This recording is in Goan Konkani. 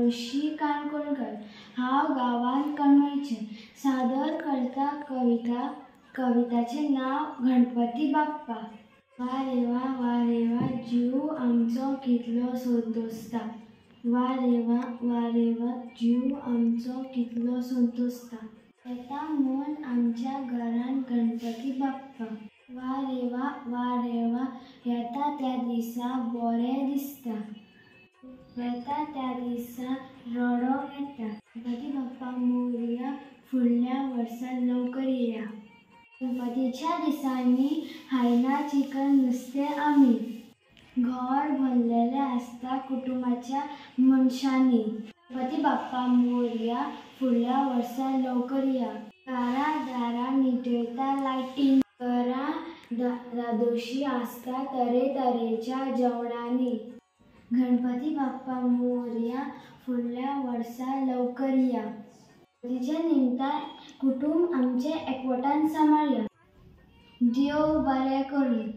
दादोशी काणकोणकर. हांव गांवांत कणवळचें. सादर करता कविता. कविताचें नांव गणपती बाप्पा. वा रे वा, वा रे वा, जीव आमचो कितलो संतोसता. वा रे वा, वा रे वा, जीव आमचो कितलो संतोसता. येता म्हूण आमच्या घरान गणपती बाप्पा. वा रे वा, वा रे वा, येता त्या दिसा बरें दिसता. येता त्या दिसा रडोंक येता. गणपती बाप्पा मोरया, फुडल्या वर्सा लवकर येया. गणपतीच्या दिसांनी खायना चिकन नुस्तें आमी. घर भरलेलें आसता कुटुंबाच्या मनशांनी. गणपती बाप्पा मोरया, फुडल्या वर्सा लवकर या. दारां दारां निटयता लायटीन. घरां दादोशी आसता तरेतरेच्या जेवणांनी. गणपती बाप्पा मोरया, फुडल्या वर्सा लवकर या. गणपतीच्या निमतान कुटूंब आमचें एकवटान सांबाळया. देव बरें करूं.